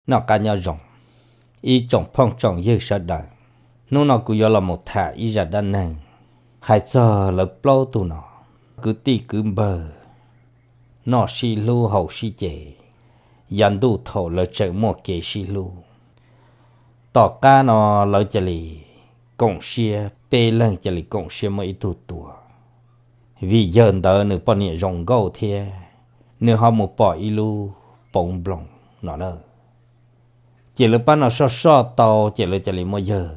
Noj qab nyob zoo, ib tsoom phooj tsoom ywg sawv daws. Hnub no kuv yuav los mus tham ib zaj dab neeg hais txog lawv plaub tug no, kwv tij kwv npawg, noj sib hlub haus sib ce, yav ntuj thaum lawv tseem muaj kev sib hlub. Tom qab no lawv cia li koom siab, peb leeg cia li koom siab muab ib tug tua, vim yawg ntawd nws poj niam zoo nkauj thiab nws ho mus pom ib lub poov nploos no na. Ces lawv pab no soj soj tau, ces lawv cia li muab yawg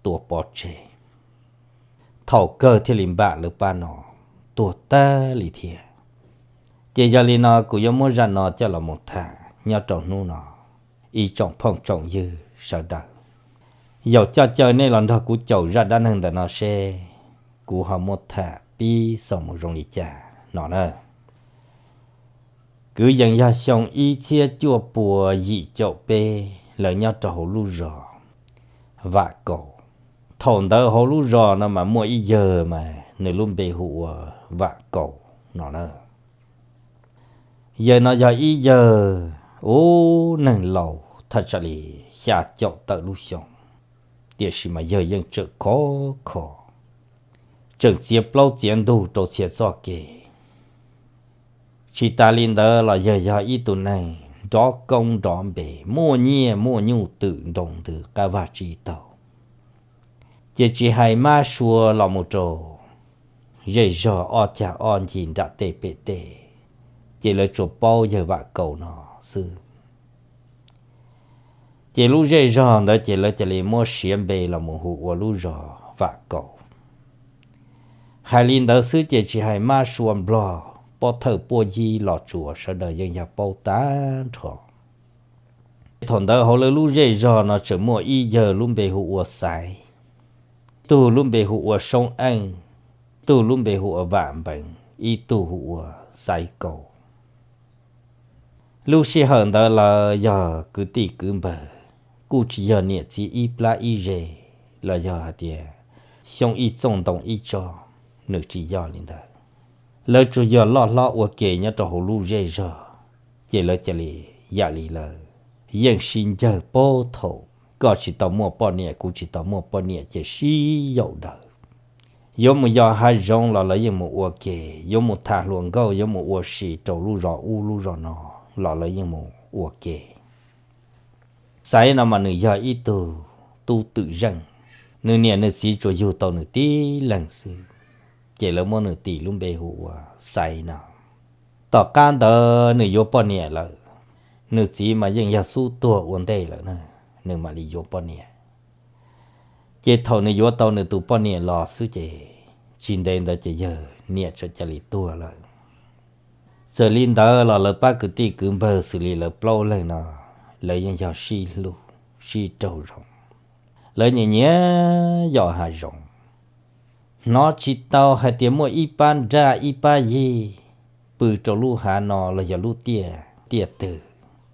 tua pov tseg. Thaum kawg thiaj li npam lawv pab no tuag tag li thiab. Ces yog li no kuv yuav muab zaj no coj los mus tham nyob rau hnub no, ib tsoom phooj tsoom ywg sawv daws. Yaum coj caw nej los nrog kuv caum zaj dab neeg ntawm no seb kuv ho muab tham pib xaus mus zoo li cas no na. Kwv yees yog xyoo ib txhiab cuaj pua yim caum peb, lawv nyob rau hauv lub zos Vam Kaus. Thaum ntawd hauv lub zos no mas muaj ib yawg mas nws lub npe hu ua Vam Kaus no na. Yawg no yog ib yawg ub neeg laus thaj tsam li xya caum tawm lub xyoo, tiam sis mas yawg yeej tseem khov kho, tseem txiav plaub txiav ntug rau txhia txoj kev. Tsis tas li ntawd los yawg yog ib tug neeg nrov koob nrov npe, muaj nyiaj muaj nyuj twm nroo ntws qab vaj tsib taug. Ces tsis hais mab sua los mus rau zej zog ob cag ob ncig nram tej pem tej, ces lawv tsuas paub yawg Vam Kaus no xwb. Ces lub zej zog ntawd ces lawv cia li muab siav npe los mus hu ua lub zos Vam Kaus. Hais li ntawd xwb ces tsis hais mab sua nplog, pob thawj puab yib los tsuas sawv daws yeej yog paub tag nrho. Thaum ntawd hauv lawv lub zej zog no tseem muaj ib yawg lub npe hu ua Xaiv, tug lub npe hu ua Soob Eej, tug lub npe hu ua Vam Npeev, ib tug hu ua Xaiv Kaus. Lub sij hawm ntawd lawv yog kwv tij kwv npawg, kuj tsis yog niam txiv ib plab ib ze, los yog hais tias xyoob ib txooj ntoo ib tsob, nws tsis yog li ntawd. Lawv tsuas yog loj hlob ua ke nyob rau hauv lub zej zog, ces lawv cia li yam li lawv yeej sib ncawg puag thaum koj tsis tau muaj poj niam kuv tsis tau muaj poj niam ces sib yaum daws. Yuav mus yos hav zoov los lawv yeej mus ua ke, yuav mus tham hluas nkauj yuav mus ua si rau lub zos ub lub zos no los lawv yeej mus ua ke. Xaiv no mas nws yog ib tug tub twm zeej, nws niam nws txiv tsuas yug tau nws tib leeg xwb, ces lawv muab nws tis lub npe hu ua Xaiv no. Tom qab ntawd nws yuav poj niam lawm, nws txiv mas yeej yog xub tuag ua ntej lawm na, nws mam li yuav poj niam. Ces thaum nws yuav tau nws tus poj niam los xwb ces tsis ntev ntawd ces yawg niam txawm cia li tuag lawm. Txawm li ntawd los lawv pab kwv tij kwv npawg xws li lawv plaub leeg no, lawv yeej yog sib hlub sib raug zoo, lawv nyiam nyiam yos hav zoov. Hnov tsis tau hais tias muaj ib pab nraj ib pab yig pw rau lub hav no los yog lub tiaj tiaj twg,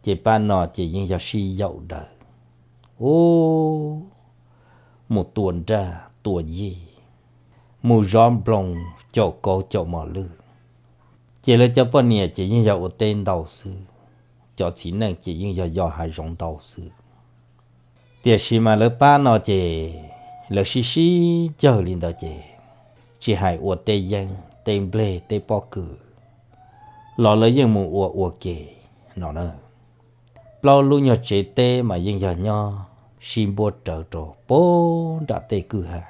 ces pab no ces yeej yog sib yaum daws. Ub, mus tua nraj tua yig, mus zov nploos caum kauv caum mos lwj, ces lawv cov poj niam ces yeej yog ua teb ntau xwb, cov txiv neej ces yeej yog yos hav zoov ntau xwb. Tiam sis mas lawv pab no ces lawv sib sib ncawg li ntawd ces tsis hais ua teb yeeb teb nplej teb pob kws los lawv yeej mus ua ua ke no na. Plaub lub nyuag tsev teb mas yeej yog nyob sib npuab rawv rau puag nram tej kwj ha,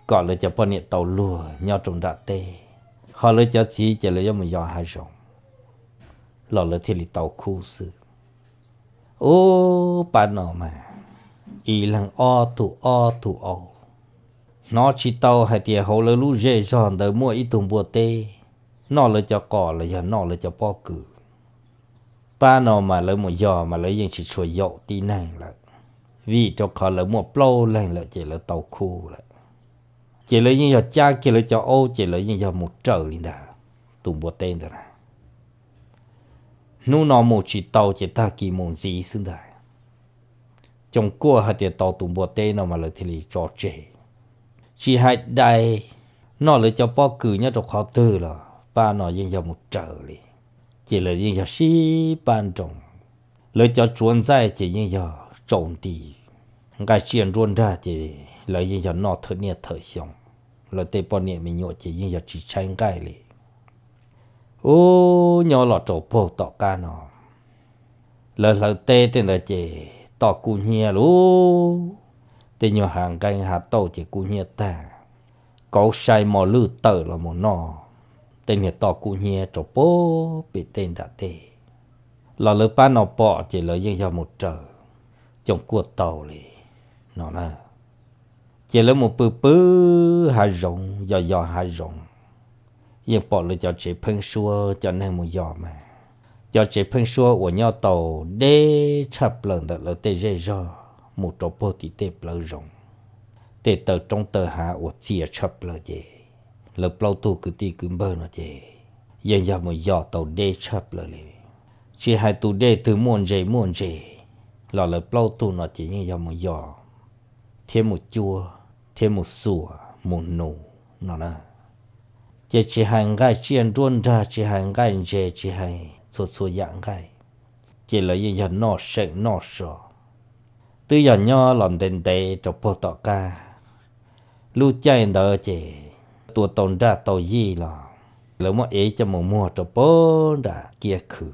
kom lawv cov poj niam tau luag nyob rau nram teb, ho lawv cov txiv ces lawv yuav mus yos hav zoov los lawv thiaj li tau khub xwb. Ub, pab no mas ib leeg ob tug ob tug aub. Hnov tsis tau hais tias hauv lawv lub zej zog ntawd muaj ib tug npua teb noj lawv cov qos los yog noj lawv cov pob kws. Pab no mas lawv mus yos mas lawv yeej tsis tshua yaum tib neeg lawm, vim rau qhov lawv muaj plaub leeg lawm ces lawv tau khub lawm. Ces lawv yeej yog cab kiag lawv cov aub ces lawv yeej yog mus raws li ntawd tus npua teb ntawd na. Hnub no mus tsis tau ces tag kis mus ntxiv xwb ntag. Coom kuaj hais tias tau tus npua teb no mas lawv thiaj li tso tseg. Tsis hais dai, noj lawv cov pob kws nyob rau qhov twg los pab no yeej yog mus raws li. Ces lawv yeej yog sib pab nroos, Lawv cov tsuav ntxaij ces yeej yog tsaus nti, nqaij tsiaj nruab nrag ces lawv yeej yog noj thawm niaj thawm xyoo. Lawv tej poj niam me nyuam ces yeej yog tsis tshaib nqaij li. Ub, nyob los rau puag tom qab no, lawv hlawv teb tej ntawd ces toj kub hnyiab lug, tej nyuag hav nqeeb hav tauj ces kub hnyiab tag, kauv sai mos lwj tawm los mus noj tej niag toj kub hnyiab rau puag pem tej nram tej. Los lawv pab no pom ces lawv yeej yog mus raws cooj kuaj tau li no na. Ces lawv mus pw pw hav zoov, yos yos hav zoov, yeej pom lawv cov tsev pheeb suab cov neeg mus yos mas, cov tsev pheeb suab uas nyob tau deb tshaj plaws ntawm lawv tej zej zog mus rau puag tim tej plawv zoov, tej taw roob taw hav uas txias tshaj plaws ces lawv plaub tug kwv tij kwv npawg no ces yeej yog mus yos tau deb tshaj plaws li. Tsis hais tus dej twg muaj ntses muaj ntses los lawv plaub tug no ces yeej yog mus yos thiab mus cuab thiab mus xuas mus nus no na. Ces tsis hais nqaij tsiaj nruab nrag, tsis hais nqaij ntses, tsis hais txhua txhua yam nqaij, ces lawv yeej yog noj seem noj so. Twb yog nyob los ntev ntev rau puag tom qab, lub caij ntawd ces tua tau nraj tau yij los lawv muab ev coj mus muag rau puag nram kiab khw.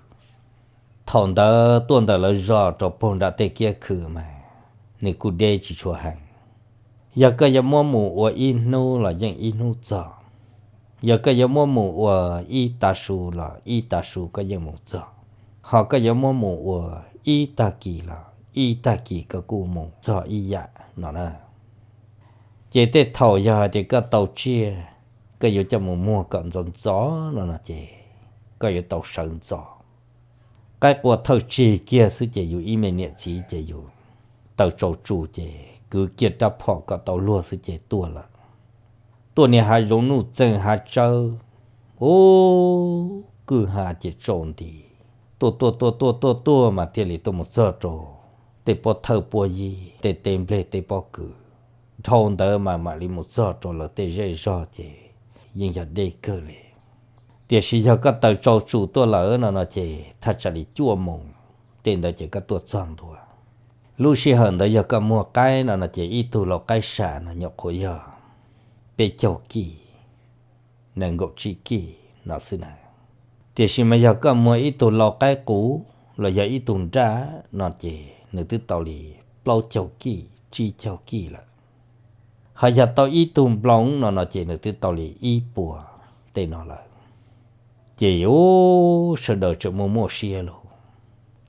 Thaum ntawd tuaj ntawm lawv zos rau puag nram tej kiab khw mas nws kuj deb tsis tshua heev. Yog koj yuav muab mus ua ib hnub los yeej ib hnub txog, yog koj yuav muab mus ua ib tav su los ib tav su koj yeej mus txog, ho koj yuav muab mus ua ib tag kis los ib tag kis koj kuj mus txog ib yam no na. Ces tej thaum yog hais tias koj tau tsiaj, koj yuav coj mus muag kom ntxov ntxov no no ces koj yuav tau sawv ntxov. Qaib qua thawj tsig kiag xwb ces yus ib me niam txiv ces yus taws tsau tsum ces kwv kiag rab phom kom tau luag xwb ces tuaj lawm. Tuaj niag hav zoov nuj txeeg hav tsawb, ub, kwj ha ces tsaus nti. Tuaj tuaj tuaj tuaj tuaj tuaj mas thiaj li tuaj mus txog rau tej pob thawj pob yig, tej teb nplej tej pob kws. Dhau ntawd mas mam li mus txog rau lawv tej zej zog ces yeej yog deb kawg li. Tiam sis yog koj taws tsau tsum tuaj lawm no no ces thaj tsam li cuaj moos, tej ntawd ces koj tuaj txog ntua. Lub sij hawm ntawd yog koj muag qaib no no ces ib tug lau qaib sam no nyuam qhuav yog peb caug kij, nees nkaum tsib kij no xwb na. Tiam sis mas yog koj muag ib tug lau qaib qus los yog ib tug nraj no ces nws twb tau li plaub caug kij tsib caug kij lawm. Ho yog tau ib tug nploos no no ces nws twb tau li ib puas tej no lawm. Ces ub, sawv daws tseem muaj muaj siab lauj.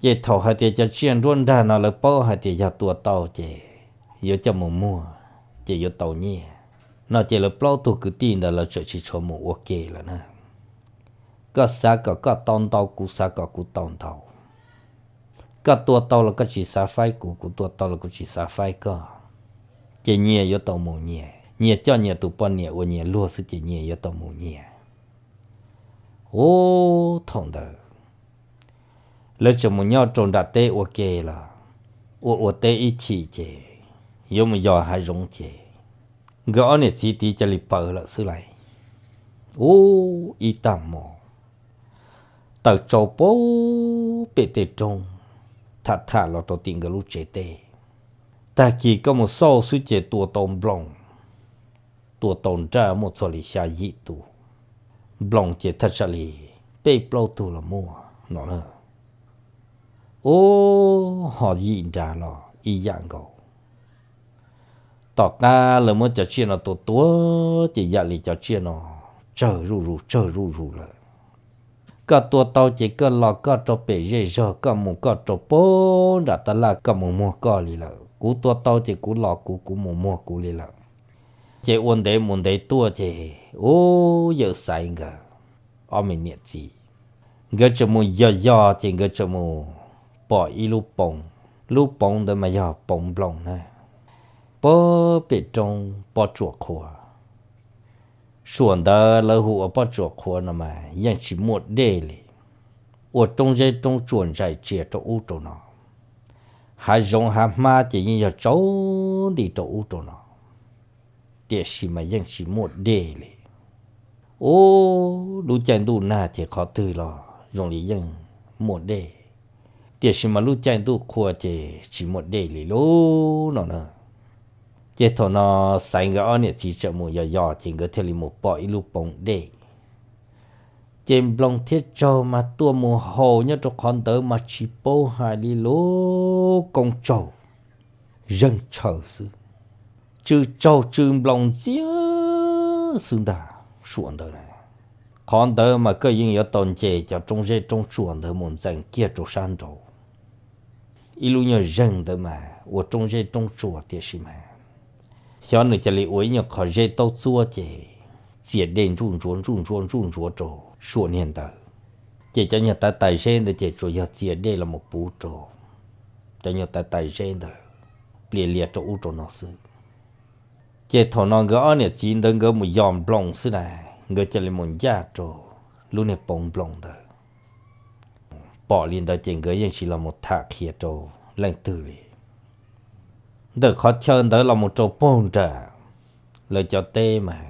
Ces thaum hais tias cov tsiaj nruab nrag no lawv paub hais tias yog tua tau ces yuav coj mus muag ces yuav tau nyiaj no ces lawv plaub tug kwv tij ntawd lawv tseem tsis tshua mus ua ke lawm na. Koj xav kom koj tau ntau, kuv xav kom kuv tau ntau. Koj tua tau los koj tsis xav faib kuv, kuv tua tau los kuv tsis xav faib koj. Ces nyias yuav tau mus nyias, nyias coj nyias tus poj niam ua nyias luag xwb ces nyias yuav tau mus nyias. Ub, thaum ntawd lawv tseem mus nyob rau nram teb ua ke los ua ua teb ib chim ces yuav mus yos hav zoov ces nkawd ob niam txiv tiv cia li paws lawm xwb lauj. Ub, ib tag hmo taws tsau puag pem tej roob, tham tham los rau tim nkawd lub tsev teb. Tag kis koj mus xauj xwb ces tua tau nploos, tua tau nraj muaj txog li xya yim tus, nploos ces thaj tsam li peb plaub tug los muaj no na. Ub, ho yim nrad los ib yam nkaus. Tom qab lawv muab cov tsiaj no tua tua ces yam li cov tsiaj no tsawg zuj zus tsawg zuj zus lawm. Koj tua tau ces koj los koj rau pem zej zog, koj mus koj rau puag nram tab laj koj mus muag koj li lawm. Kuv tua tau ces kuv los kuv, kuv mus muag kuv li lawm. Ces ua ntev mus ntev tuaj ces ub, yawm Xaiv nkawd ob me niam txiv, nkawd tseem mus yos yos ces nkawd tseem mus pom ib lub poov. Lub poov ntawd mas yog poov nploos na, puag pem roob pob tsuas qhuav. Suam ntawd lawv hu ua pob tsuas qhuav no mas yeej tsis muaj dej li. Ua roob zeb roob tsuas ntsaim tsias rau ub rau no, hav zoov hav hmab ces yeej yog tsaus nti rau ub rau no, tiam sis mas yeej tsis muaj dej li. Ub, lub caij ntuj nag ces qhov twg los zoo li yeej muaj dej, Tiam sis mas lub caij ntuj qhua ces tsis muaj dej li lub no na. Ces thaum no Xaiv nkawd ob niam txiv tseem mus yos yos ces nkawd thiaj li mus pom ib lub poov dej. Ces nploos thiab tsaug mas tuaj mus haus nyob rau qhov ntawd mas tsis paub hais li lub koob tsaug zeeg tshaws xwb. Tsw tsaug tsw nploos ntxiag xwb ntag. Suam ntawd na, qhov ntawd mas koj yeej yuav tau nce cov roob zeb roob tsuas ntawd mus ntxeev kiag rau sab nraud. Ib lub nyuag zeeg ntawd mas ua roob zeb roob tsuas tiam sis mas xyov nws cia li ua ib nyuag qhov zeb taub txuab ces txias dej ntsuj ntsuav ntsuj ntsuav ntsuj ntsuav rau suam niag ntawd. Ces cov nyuag tawv tais zeb ntawd ces tsuas yog txias dej los mus puv rau cov nyuag tawv tais zeb ntawd plias lias rau ub rau no xwb. Ces thaum no nkawd ob niam txiv ntawd nkawd mus yos nploos xwb na, nkawd cia li mus ncaj rau lub niag poov nploos ntawd. Pom li ntawd ces nkawd yeej tsis los mus tham qhia rau leej twg li. Ntawm qhov chaw ntawd los mus rau puag nram lawv cov teb mas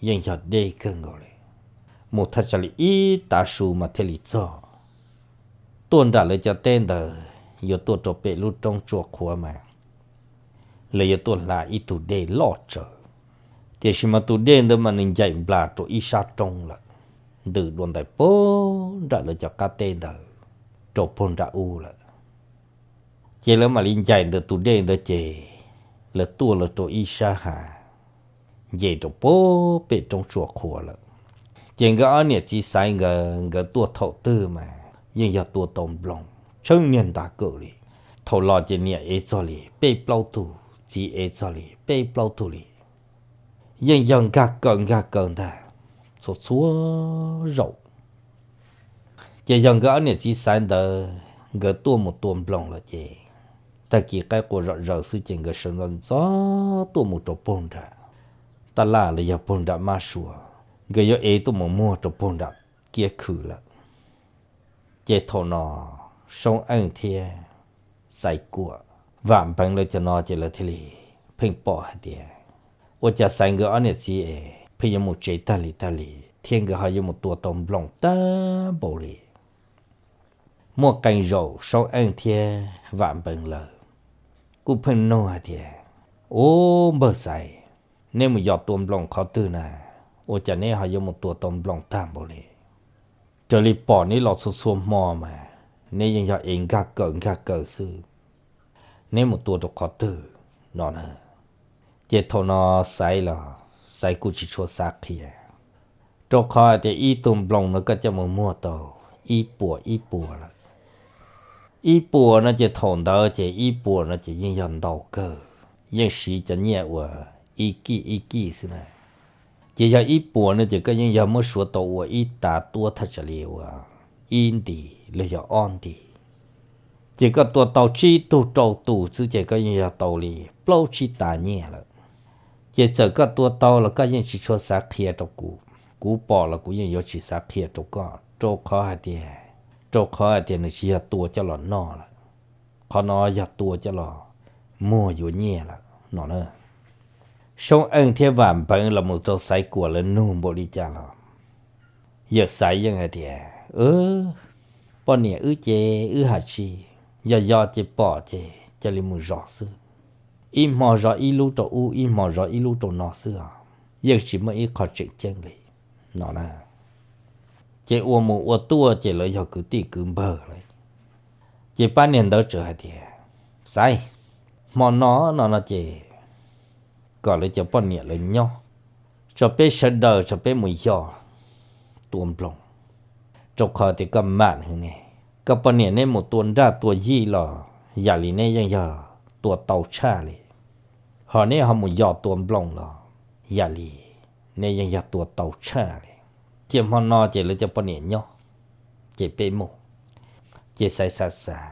yeej yog deb kawg nkaus li, mus thaj tsam li ib tav su mas thiaj li txog. Tuaj nram lawv cov teb ntawd yuav tuaj rau pem lub roob tsua qhuav mas lawv yuav tuaj hla ib tug dej loj tsawv, tiam sis mas tus dej ntawd mas nws ncaim nplas rau ib sab roob lawm, ntws dua ntais puag nram lawv cov qab teb ntawd rau puag nram ub lawm. Ces lawv mam li ncaim ntawm tus dej ntawd ces lawv tuaj los rau ib sab hav, nce rau puag pem roob tsua qhuav lawm. Ces nkawd ob niam txiv Xaiv nkawd, nkawd tuaj thaum twg mas yeej yog tua tau nploos tsheej niag ntav kawm li. Thaum los ces niam ev txog li peb plaub tug, txiv ev txog li peb plaub tug li. Yeej yog nkag kaws nkag kaws ntag, txhua txhua zaus. Ces yog nkawd ob niam txiv Xaiv ntawd nkawd tuaj mus tua nploos lawm ces tag kis qaib qua zom zaws xwb ces nkawd sawv ntxov ntxov tuaj mus rau puag nram tab laj los yog puag nram mab sua, nkawd yuav ev tuaj mus muag rau puag nram kiab khw lawm. Ces thaum no Soob Eej thiab Xaiv Kuam, Vam Npeev lawv cov no ces lawv thiaj li pheej pom hais tias ua cas Xaiv nkawd ob niam txiv es pheej yuav mus tsev tag li tag li thiab nkawd ho yuav mus tua tau nploos tag npaum li. Muaj qee zaum Soob Eej thiab Vam Npeev lawv kuj pheej nug hais tias, Ub, npawg Xaiv, neb mus yos tua nploos qhov twg na? Ua cas neb ho yuav mus tua tau nploos tag npaum li? Raws li pom neb los txhua txhua hmo mas neb yeej yog ev nkag kaws nkag kaws xwb. Neb mus tua rau qhov twg no na? Ces thaum no Xaiv los Xaiv kuj tsis tshua xav qhia, rau qhov hais tias ib tug nploos no koj coj mus muag tau ib puas ib puas lawm. Ib puas no ces thaum ntawd ces ib puas no ces yeej yog ntau kawg, yeej siv cov nyiaj uas ib kij ib kij xwb na. Ces yog ib puas no ces koj yeej yog muab suav tau ua ib tav tuab thaj tsam li uas ib nti los yog ob nti. Ces koj tua tau tsib tug rau tus xwb ces koj yeej yog tau li plaub tsib tav nyiaj lawm. Ces txawm koj tua tau los koj yeej tsis tshua xav qhia rau kuv, kuv pom los kuv yeej yuav tsis xav qhia rau koj, rau qhov hais tias, rau qhov hais tias nws tsis yog tua coj los noj lawm, qhov no yog tua coj los muag yuav nyiaj lawm no na. Soob Eej thiab Vam Npeev los mus rau Xaiv Kuam lawv nug npaum li cas los yawm Xaiv yeej hais tias, Poj niam wb ces wb hais tsis, yog yos ces pom ces cia li mus zov xwb. Ib hmo zov ib lub rau ub, ib hmo zov ib lub rau no xwb os, yeej tsis muaj ib qho tseem ceeb li no na. Ces ua mus ua tuaj ces lawv yog kwv tij kwv npawg lawm. Ces pab niag ntawd txawm hais tias, Xaiv, hmo no no no ces kom lawv cov poj niam lawv nyob, tso peb sawv daws tso peb mus yos tua nploos, rau qhov tias koj mam heev ne, koj poj niam neb mus tua nraj tua yij los yam li neb yeej yog tua tau tshaj li, ho neb ho mus yos tua nploos los yam li neb yeej yog tua tau tshaj li. Ces hmo no ces lawv cov poj niam nyob, ces peb mus. Ces Xaiv xav xav,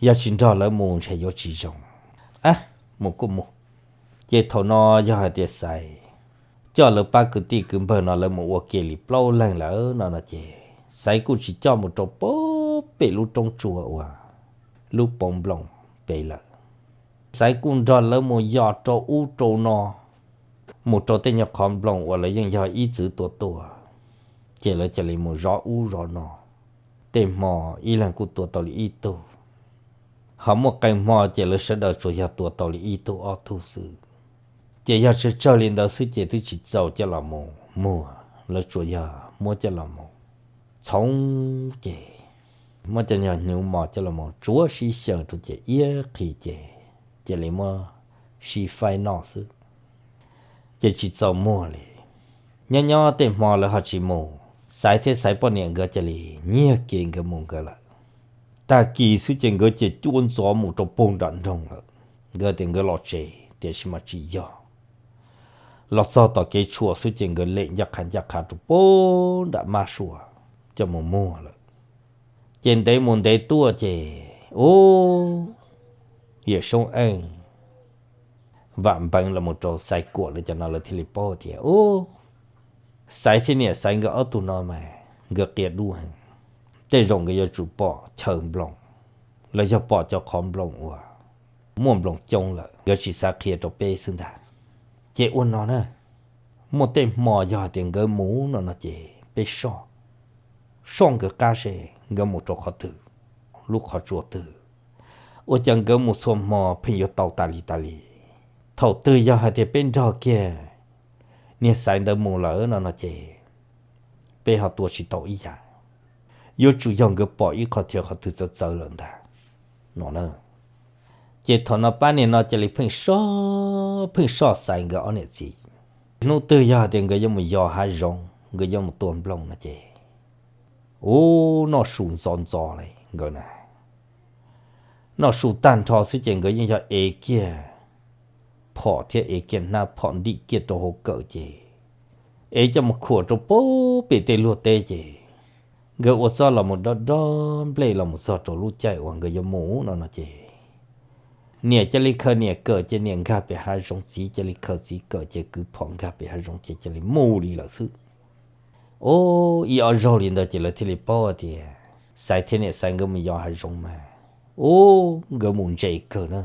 yog tsis nrog lawv mus ntshe yuav tsis zoo. A, mus kuj mus. Ces thaum no yog hais tias Xaiv coj lawv pab kwv tij kwv npawg no lawv mus ua ke li plaub leeg lawm no no ces Xaiv kuj tsis coj mus rau pem lub roob tsua uas lub poov nploos pem lawm. Xaiv kuj nrog lawv mus yos rau ub rau no, mus rau tej nyuag qhov nploos uas lawv yeej yog ib txwv tua tua, ces lawv cia li mus zov ub zov no. Tej hmo ib leeg kuj tua tau li ib tug, Ho muaj qee hmo ces lawv sawv daws tsuas yog tua tau li ib tug ob tug xwb. Ces yog tsawg tsawg li ntawd xwb ces twb tsis txaus coj los mus muag, lawv tsuas yog muab coj los mus txhoov ces muab cov nyuag hnyuv mos coj los mus tsuav sib xyaw rau ces iab qhi ces cia li muab sib faib noj xwb. Ces tsis txaus muag li. Nyob nyob tej hmo lawv ho tsis mus, Xaiv thiab Xaiv poj niam nkawd cia li nyiag kev nkawd mus nkawd lawm. Tag kis xwb ces nkawd ces cuab ntxov mus rau puag nram nroog lawm. Nkawd tias nkawd los tsev tiam sis mas tsis yog. Los txog tom kev tshuam xwb ces nkawd lem ncaj qha ncaj qha rau puag nram mab sua coj mus muag lawm. Ces ntev mus ntev tuaj ces ub, Yawm Soob Eej, Vam Npeev los mus rau Xaiv Kuam lawv cov no lawv thiaj li paub tias ub, Xaiv thiab niam Xaiv nkawd ob tug no mas nkawd qia dub heev. Tej zaum nkawd yuav tsum pom chaw nploos, los yog pom cov qhov nploos uas muaj nploos coob lawm, nkawd tsis xav qhia rau peb xwb ntag. Ces ua no na, muaj tej hmo yog hais tias nkawd mus no no ces peb soj, soj nkawd qab seb nkawd mus rau qhov twg, lub qhov tsua twg, ua cas nkawd mus txhua hmo pheej yuav tau tas li tas li. Thaum twg yog hais tias peb nrog kiag niag Xaiv ntawd mus lawm no no ces peb ho tua tsis tau ib yam. Yuav tsum yog nkawd pom ib qho chaw qhov twg txawv txawv lawm ntag no na. Ces thaum no pab niag no cia li pheej soj, pheej soj Xaiv nkawd ob niam txiv. Hnub twg yog hais tias nkawd yuav mus yos hav zoov, nkawd yuav mus tua nplooj no ces ub, noj su ntxov ntxov li nkawd na. Noj su tag nrho xwb ces nkawd yeej yog ev kiag phom thiab ev kiag hnab phom ntim kiag rau hauv kawm ces ev coj mus khuam rau puag pem tej luag teb ces nkawd ua txuj los mus dob dob nplej los mus txog rau lub caij uas nkawd yuav mus no no ces niam cia li khaws niam kawm ces niam nkag pem hav zoov, txiv cia li khaws txiv kawm ces kwv phom nkag pem hav zoov ces cia li mus li lawm xwb. Ub, ib ob zaug li ntawd ces lawv thiaj li paub tias Xaiv thiab niam Xaiv nkawd mus yos hav zoov mas ub, nkawd mus ntse kawg na.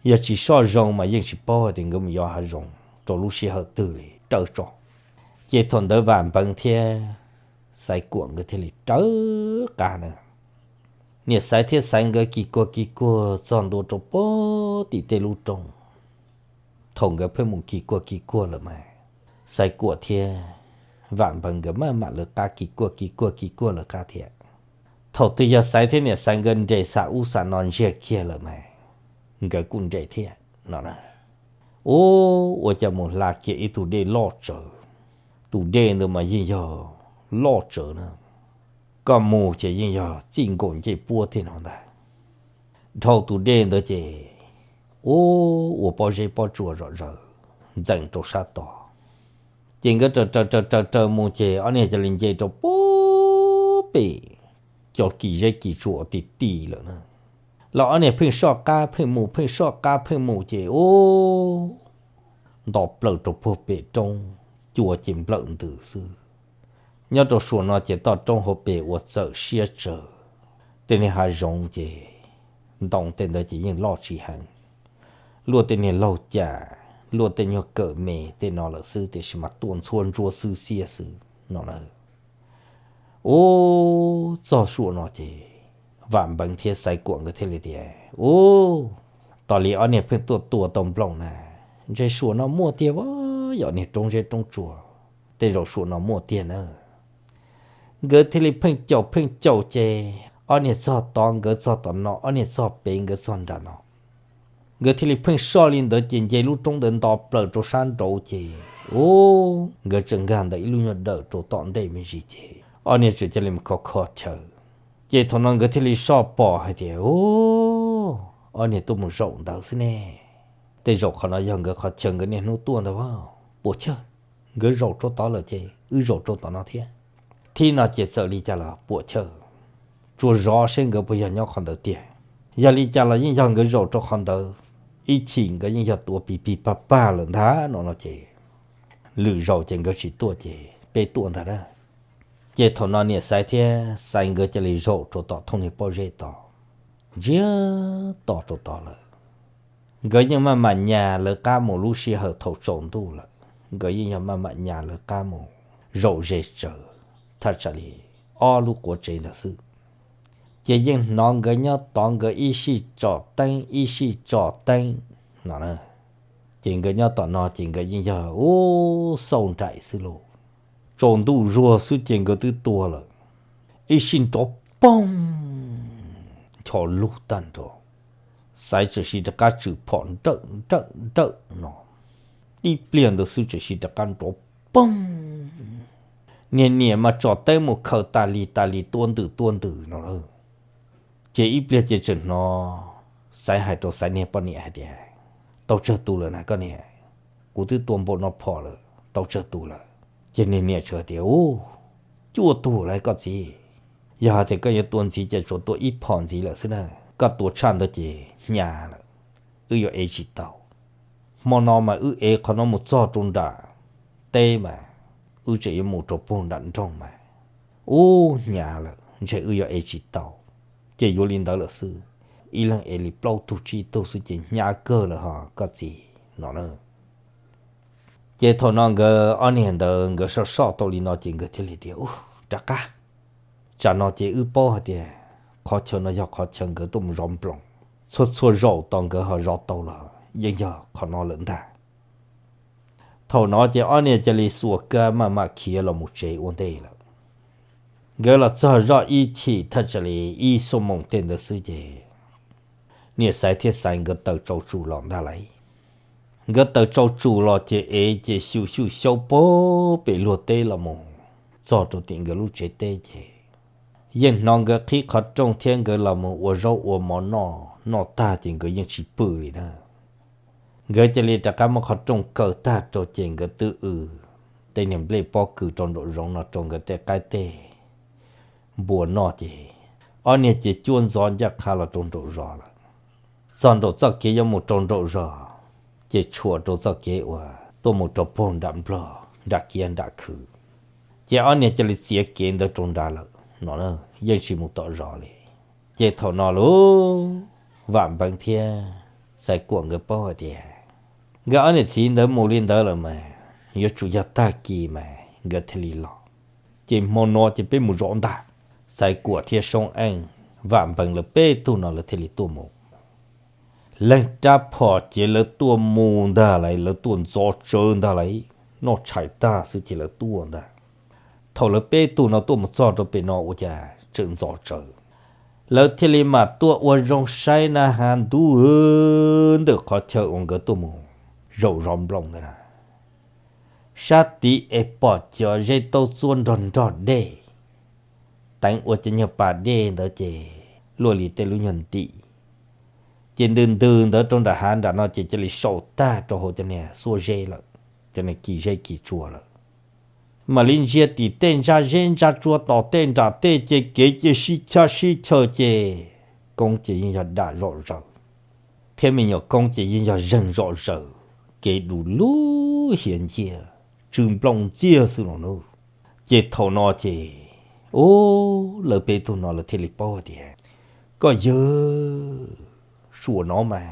Yog tsis soj zoo mas yeej tsis paub tias nkawd mus yos hav zoov rau lub sij hawm twg li rawv tso. Ces thaum ntawd Vam Npeev thiab Xaiv Kuam nkawd thiaj li rawv qab na. Niam Xaiv thiab Xaiv nkawd kis kuag kis kuag txog ntua rau puag tim tej lub roob. Thaum nkawd pheej mus kis kuag kis kuag lawm mas Xaiv Kuam thiab Vam Npeev nkawd maj mam lawv qab kis kuag kis kuag kis kuag lawv qab thiab. Thaum twg yog Xaiv thiab niam Xaiv nkawd nres xam ub xam no ntsiag kiag lawm mas nkawd kuj nres thiab no na. Ub, ua cas mus hla kiag ib tug dej loj tsawv. Tus dej ntawd mas yeej yog loj tsawv na. Koj mus ces yeej yog txij nkaus ncej puab tej no ntag. Dhau tus dej ntawd ces ub, ua pob zeb pob tsuas zom zaws ntxeem rau sab tod. Ces nkawd raws raws raws raws mus ces ob niag cia li nce rau puag pem cov kis zeb kis tsuas uas ti ti lawm na. Los ob niag pheej soj qab pheej mus, pheej soj qab pheej mus ces ub, nto plaws rau puag pem roob, cua ces nplawm ntws xwb. Nyob rau suam no ces toj roob hauv pes ua txawm siab tsawv. Tej niag hav zoov ces ntoo tej ntawd ces yeej loj tsis heev. Luaj tej niag laug cas, luaj tej nyuag kawm me tej no lawm xwb tiam sis mas tuaj ntxhua ntsuab xwb xiab xwb no na. Ub, txog suam no ces Vam Npeev thiab Xaiv Kuam nkawd thiaj li tias, ub, tos li ob niag pheej tuaj tua tau nplooj na, ntshe suam no muaj tiag, yog niag roob zeb roob tsuas, tej zaum suam no muaj tiag na. Nkawd thiaj li pheej caum pheej caum ces ob niag txog tod nkawd txog tom no, ob niag txog pem nkawd txog nram no. Nkawd thiaj li pheej soj li ntawd ces nce lub roob ntawd nto plaws rau sab nraud ces ub, nkawd tseem nkag ntawm ib lub nyuag dawm rau tom ntej me ntsis ces ob niag tseem cia li mus kho kho chaw. Ces thaum no nkawd thiaj li soj pom hais tias, ub, ob niag tuaj mus zaum ntawd xwb ne. Tej zaum qhov no yog nkawd qhov chaw nkawd niaj hnub tuaj ntawd, puas chawj, nkawd zaum rau tod lawm ces wb zaum rau tom no thiab. Thib no ces txawm li cas los puas chawj, tsuas zov seb nkawd puas yog nyob qhov ntawd tiag. Yog li cas los yeej yog nkawd zaum rau qhov ntawd, ib chim nkawd yeej yog tuav pig pig pag pag lawm ntag no no ces lwm zaus ces nkawd tsis tuaj ces peb tuaj ntag na. Ces thaum no niam Xaiv thiab Xaiv nkawd cia li zaum rau tom thooj niag pob zeb tod, ntsiag to rau tod lawm. Nkawd yeej maj mam nyas lawv qab mus lub sij hawm thaum tsaus ntuj lawm, nkawd yeej yog maj mam nyas lawv qab mus zaum ze tsawv thaj tsam li ob lub quav tsev ntawd xwb. Ces yeej hnov nkawd nyob tod nkawd ib sij tsom teeb ib sij tsom teeb no. Ces nkawd nyob tom no ces nkawd yeej yog ub xauj nraim xwb lauj. Tsaus ntuj zuag xwb ces nkawd twb tua lawm. Ib sij nrov poog, ncho lug tag nrho. Xaiv txawm sis rov qab tswm phom nrawm nrawm nrawm no. Ib pliag ntawd xwb txawm sis rov qab nrov poog. Niag niam mas tsom teeb mus khaws tas li tas li tua ntws tua ntws no lawm. Ces ib pliag ces txawm hnov Xaiv hais rau Xaiv niag poj niam hais tias, tau tsawg tus lawm na koj niam? Kuv twb tua npaum no phom lawm, tau tsawg tus lawm? Ces niag niam txawm hais tias, u, cuaj tus lawm koj txiv. Yog hais tias koj yuav tua ntxiv ces tsuas tua ib phom ntxiv lawm xwb na, koj tua tshaj ntawd ces hnyav lawm, wb yuav ev tsis tau. Hmo no mas wb ev qhov no mus txog rau nram teb mas wb tseem yuav mus rau puag nram nroog mas ub hnyav lawm ntshe wb yuav ev tsis tau. Ces yuav li ntawd lawm xwb, ib leeg ev li plaub tug tsib tug xwb ces hnyav kawg lawm ho koj txiv no na. Ces thaum no nkawd ob niag ntawd nkawd soj soj tau li no ces nkawd thiaj li tias, u, rov qab. Tsam no ces wb paub hais tias qhov chaw no yog qhov chaw nkawd tuaj mus zov nploos. Txhua txhua zaus tos nkawd ho zov tau los yeej yog qhov no lawm ntag. Thaum no ces ob niag cia li xuas kab maj mam khiav los mus tsev ua ntej lawm. Nkawd los txog zoj ib chim thaj tsam li ib xuab moos tej ntawd xwb ces niam Xaiv thiab Xaiv nkawd taws tsau tsuj los ntag lauj. Nkawd taws tsau tsuj los ces ev ces xyu xyuj xyaub pag pem luag teb los mus txog rau tim nkawd lub tsev teb ces yeej hnov nkawd qhib qhov rooj thiab nkawd los mus ua zaub ua mov noj, noj tag ces nkawd yeej tsis pw li na. Nkawd cia li rov qab muab qhov rooj kaw tag rau ces nkawd twb w tej niag nplej pob kws rau nraum zoov no rau nkawd tej qaib tej npua noj ces ob niag ces cuab ntxov ncaj qha los rau nraum zos lawm. Txog nraum txoj kev yuav mus rau nraum zos ces tshuam rau txoj kev uas tuaj mus rau puag nram nplog nram kiab nram khw. Ces ob niag cia li txiav kev ntawd rau nrad lawm no, yeej tsis mus tom zos li. Ces thaum no lauj, Vam Npeev thiab Xaiv Kuam nkawd paub hais tias nkawd ob niam txiv ntawd mus li ntawd lawm mas yuav tsum yog tag kis mas nkawd thiaj li los. Ces hmo no ces peb mus zov ntag. Xaiv Kuam thiab Soob Eej, Vam Npeev lawv peb tug no lawv thiaj li tuaj mus. Leej rab phom ces lawv tuaj mus ntag lauj, lawv tuaj ntxov tsawv ntag lauj, noj tshais tag xwb ces lawv tuaj ntag. Thaum lawv peb tug no tuaj mus txog rau pem no ua cas tseem ntxov tsawv, lawv thiaj li mam tuaj ua zoo saib na has ntub ntawm qhov chaw uas nkawd tuaj mus zaum zov nploos ntawd na. Sab tid es pom cov zeb taub txuab nrog nrog dej, teev ua cov nyuag pas dej ntawd ces luaj li tej lub nyuag ntim. Ces ntws ntws ntawd rau nram hav nram no ces cia li sau tag rau hauv cov niag xuab zeb lawm, cov niag kis zeb kis tsua lawm. Mam li ntsia tim tej ntsa zeb ntsa tsua tom tej nram tej ces kev cia sib chab sib chaw ces koob ces yeej yog dam zom zaws, thiab me nyuam koob ces yeej yog zeeg zom zaws, kev du lug hiav nciab, tsw nplooj ntxiag xwb no nawb. Ces thaum no ces, u, lawv peb tug no lawv thiaj li paub tias, koj yawg, suam no mas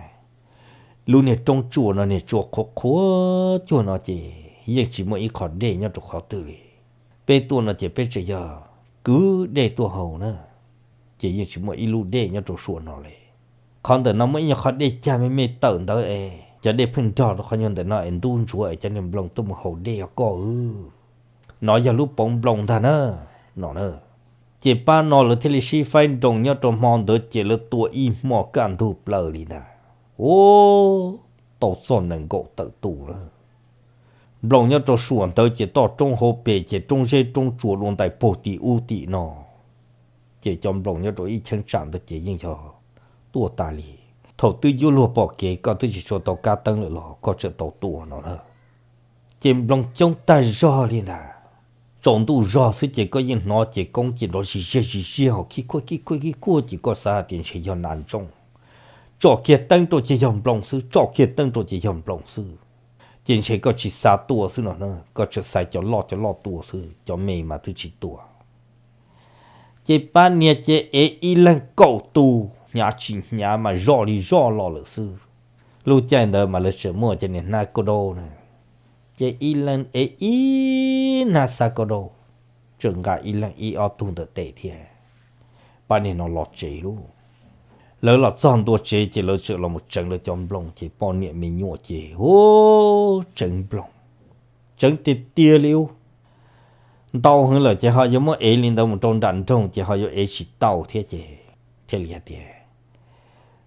lub niag roob tsua no niag tsua qhuav qhuav cuag no ces yeej tsis muaj ib qho dej nyob rau qhov twg li. Peb tuaj no ces peb tseem yog kwv dej tuaj haus na, ces yeej tsis muaj ib lub dej nyob rau suam no li. Qhov ntawm no muaj ib nyuag qhov dej cag me me tawm ntawd es cov dej pheej nrog rau qhov nyuag ntawm no es ntub ntsuav es cov niag nploos tuaj mus haus dej os koj. Nov yog lub poov nploos ntag na, no na. Ces pab no lawv thiaj li sib faib nroos nyob rau hmo ntawd ces lawv tua ib hmo kaj ntug plaws li ntag. U, tau txog nees nkaum tawm tus lawm. Nploos nyob rau suam ntawd ces toj roob hauv pes ces roob zeb roob tsua dua ntais puag tim ub tim no. Ces cov nploos nyob rau ib cheeb tsam ntawd ces yeej yog tuaj tas li. Thaum twb yuav luag pom kev koj twb tsis tshua tau kab teeb lawm los koj tseem tau tua no na. Ces nploos coob tag zog li ntag. Tsaus ntuj zog xwb ces koj yeej hnov ces koob ces nrov zis ziag zis ziag ho khib khuaj khib khuaj khib khuaj ces koj xav hais tias ntshe yog nas ntsooj. Tsom kiag teeb rau ces yog nploos xwb, tsom kiag teeb rau ces yog nploos xwb. Ces ntshe koj tsis xav tua xwb no na, koj tseem xaiv cov loj cov loj tua xwb, cov me mas twb tsis tua. Ces pab niag ces ev ib leeg kaum tus, hnyav tsis hnyav mas zoj li zoj los lawm xwb. Lub caij ntawd mas lawv tseem muaj cov niag hnab kauj daub na, ces ib leeg ev ib hnab xab kauj daub, tseem nqa ib leeg ib ob tug ntawm tes thiab. pab niag no los tsev lauj. Lawv los txog ntua tsev ces lawv txawm los mus tseev lawv cov nploos ces poj niam me nyuam ces ub tseev nploos, tseev tiag tiag li ub. Ntau heev lawm ces ho yuav muab ev li ntawd mus rau nram nroog ces ho yuav ev tsis tau thiab ces thiaj li hais tias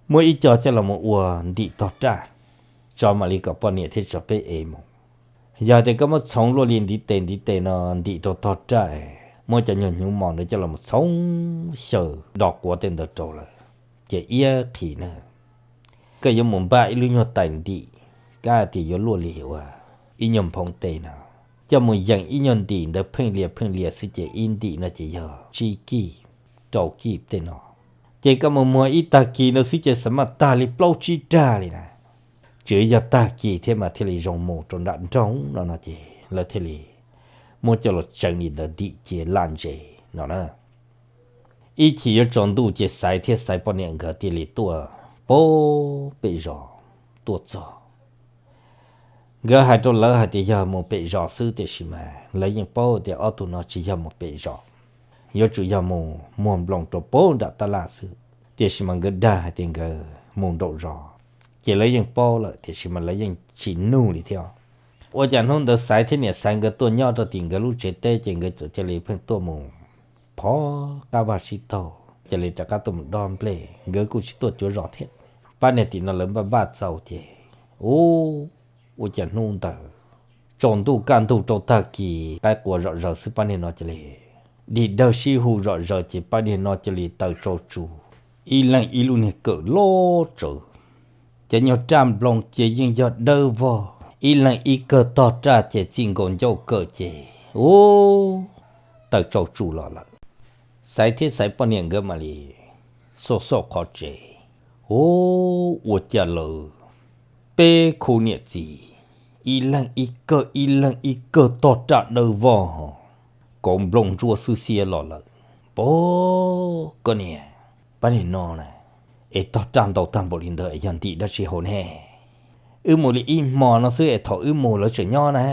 muab ib co coj los mus ua ntim tog raj tso mam li kom poj niam thiab tso peb ev mus. Yog tias koj muab txhoov luaj li ntiv tes ntiv tes no ntim rau tog raj, muab cov nyuag hnyuv mos ntawd coj los mus txhoov xyaw do quav tej ntawd rau lawm ces iab qhi na. Koj yuav mus npaj ib lub nyuag tais ntim, kab tias yuav luaj li ua ib nyuag nphoov tes no, coj mus yeem ib nyuag ntim ntawd pheej lias pheej lias xwb ces ib ntim no ces yog tsib kij rau kij tej no. Ces koj mus muag ib tag kis no xwb ces xav mas tag li plaub tsib rag li na. Tsuas yog tag kis thiab mas thiaj li zoo mus rau nram nroog no no ces lawv thiaj li muab coj los tseev li ntawd ntim cia laj ntses no na. Ib chim yuav tsaus ntuj ces Xaiv thiab Xaiv poj niam nkawd thiaj li tuaj pem zos tuaj txog. Nkawd hais rau lawv hais tias yog mus pem zos xwb tiam sis mas lawv yeej paub tias ob tug no tsis yog mus pem zos, yuav tsum yog mus muag nploos rau pem nram tab laj xwb. Tiam sis mas nkawd dag hais tias nkawd mus nraum zos, ces lawv yeej paub lawm tiam sis mas lawv yeej tsis nug li thiab. Ua cas hnub ntawd Xaiv thiab niam Xaiv nkawd tuaj nyob rau tim nkawd lub tsev teb ces nkawd txawm cia li pheej tuaj mus phov qab vaj sib taug, cia li rov qab tuaj mus dob nplej, nkawd kuj tsis tuaj cuav zos thiab. Pab niag tim no lawv npaj npaj txaus ces, ub, ua cas hnub ntawd tsaus ntuj kaj ntug rau tag kis qaib qua zom zaws xwb pab niag no cia li dig dawg sib hu zom zaws ces pab niag no cia li taws tsau tsu, ib leeg ib lub niag kawm loj tsawv. Cov nyuag raj nploos ces yeej yog dawb vog, ib leeg ib kawg tog raj ces txij nkaus ncauj kawm ces, ub, taws tsau tsu los lawm. Xaiv thiab Xaiv poj niam nkawd mam li xauj xauj qhov tsev, ub, ua cas lawv peb khub niam txiv ib leeg ib kawg ib leeg ib kawg tog raj dawb vog, kauv nploos ntsuab xwb xiab los lawm. Pab koj niam, pab niag no na, es tog raj ntau tag npaum li ntawd es yog ntim dab tsi hauv ne? Wb mus li ib hmo no xwb es thaum wb mus lawv tseem nyob na.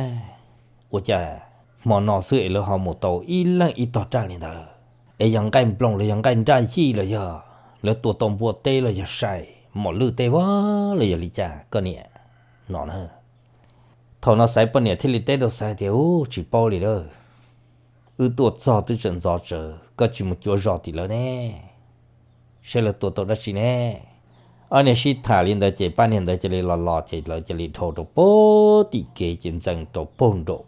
Ua cas hmo no xwb es lawv ho mus tau ib leeg ib tog raj li ntawd? Es yog nqaij nploos los yog nqaij nraj yij los yog lawv tua tau npua teb los yog sai mos lwj tej vag los yog li cas koj niam no na? Thaum no Xaiv poj niam thiaj li teb rau Xaiv tias, ub, tsis paub li lawm. Wb tuaj txog twb tseem ntxov tsawv, koj tsis mus cuav zos tim lawv ne, saib lawv tua tau dab tsi ne? Ob niag sib tham li ntawd ces pab niag ntawd cia li los los ces lawv cia li dhau rau pem tim kev ces ntxees rau pem nraum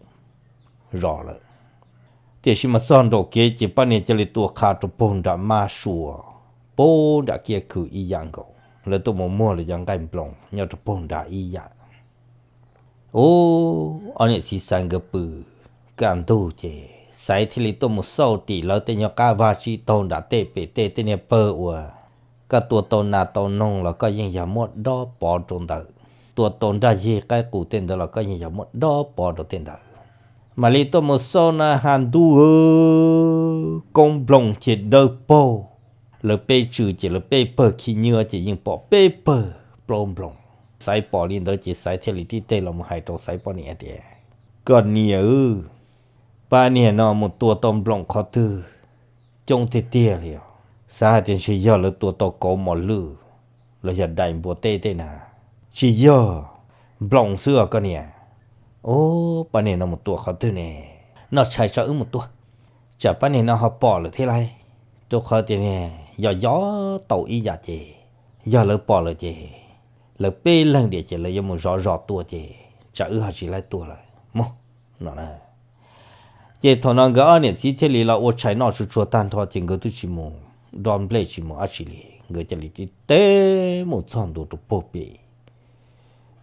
zos lawm. Tiam sis mas txog nraum kev ces pab niag cia li tua qha rau pem nram mab sua, pem nram kiab khw ib yam nkaus, lawv tuaj mus muag lawv cov nqaij nploos nyob rau pem nrad ib yam. Ub, ob niam txiv Xaiv nkawd pw kaj ntug ces Xaiv thiaj li tuaj mus xauj tim lawv tej nyuag qab vag sib taug nram tej pem tej tej niag pawg uas koj tua tau nas tau noog los koj yeej yog muab dob pov rau ntawd, tua tau nraj yig qaib qus tej ntawd los koj yeej yog muab dob pov rau tej ntawd. Mam li tuaj mus xauj na has ntuj, koob nploos ces dawb paug. Lawv peb tswm ces lawv peb pawg khib nyiab ces yeej pom peb pawg plaub nploos. Xaiv pom li ntawd ces Xaiv thiaj li tib teg los mus hais rau Xaiv poj niam tias, koj niam, pab niag no mus tua tau nploos qhov twg coob tiag tiag li os. Xav hais tias ntshe yog lawv tua tau kauv mos lwj los yog dais npua teb tej na. Tsis yog, nploos xwb os koj niam. Ub, pab niag no mus tua qhov twg ne? Noj tshais tso wb mus tua, tsam pab niag no ho pom lawm thiab lauj. Rau qhov tias yog yov tau ib yam ces yog lawv pom lawm ces lawv peb leeg diam ces lawv yuav mus zov zos tua ces tsam wb ho tsis laib tua lawm mus no na. Ces thaum no nkawd ob niam txiv thiaj li los ua tshais noj tsuag tsuag tag nrho ces nkawd twb tsis mus dob nplej tsis mus dab tsi li, nkawd cia li tib teg mus txog ntua rau pem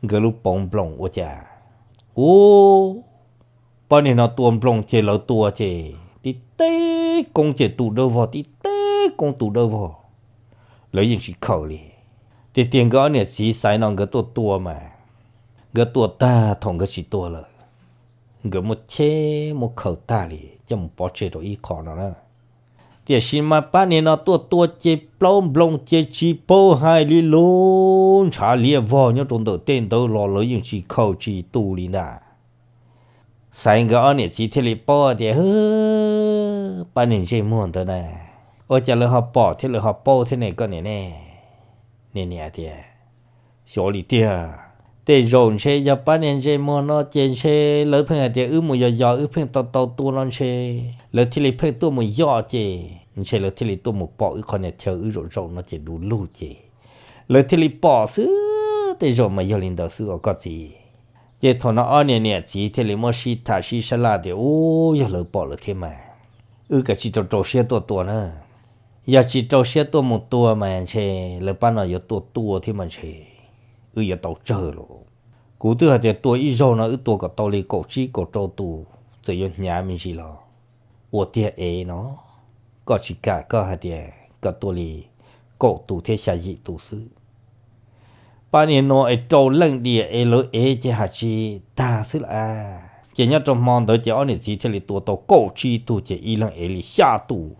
nkawd lub poov nploos ua cas, ub, pab niag no tua nploos ces lawv tua ces tib teg koob ces tu dawb vog, tib teg koob tu dawb vog, lawv yeej tsis khaws li. Tiag tiag nkawd ob niam txiv Xaiv no nkawd tuaj tua mas, nkawd tua tag thaum nkawd tsis tua lawm, nkawd muab cheb muab khaws tag li coj mus pov tseg rau ib qho no na. Tiam sis mas pab niag no tuaj tua ces plaub nploos ces tsis paub hais li, lub ntshav liab vog nyob rau ntawm tej ntawd los lawv yeej tsis khaws tsis tu li ntag. Xaiv nkawd ob niam txiv thiaj li paub tias, pab niag ntsej muag ntawd na, Ua cas lawv ho pom thiab lawv ho paub thiab ne koj niam ne? Niam niam tias, xyov li tiag, tej zaum ntshe yog pab niag ntsej muag no ces ntshe lawv pheej hais tias wb mus yos yos wb pheej tau tau tua no ntshe lawv thiaj li pheej tuaj mus yoj ces ntshe lawv thiaj li tuaj mus pom wb qhov niag chaw wb zaum zaum no ces du lug ces lawv thiaj li pom xwb, tej zaum mas yog li ntawd xwb os koj txiv. Ces thaum no ob niag niam txiv thiaj li muab sib tham sib sab laj tias, ub, yog lawv pom lawm thiab mas wb kav tsij rau rau siab tuaj tua na. Yog tsis rau siab tuaj mus tua mas ntshe lawv pab no yuav tua tua thiab mas ntshe wb yuav tau tsawg lauj. Kuv twb hais tias tua ib zaug no wb tua kom tau li kaum tsib kaum rau tus, txawm yuav hnyav me ntsis los ua tiag ev no. Koj tsis kam koj hais tias kom tua li kaum tus thiab xya yim tus xwb. Pab niag no es rau leej diam es lawv ev ces hais tsis tag xwb lawm. Ces nyob rau hmo ntawd ces ob niam txiv thiaj li tua tau kaum tsib tug ces ib leeg ev li xya tus,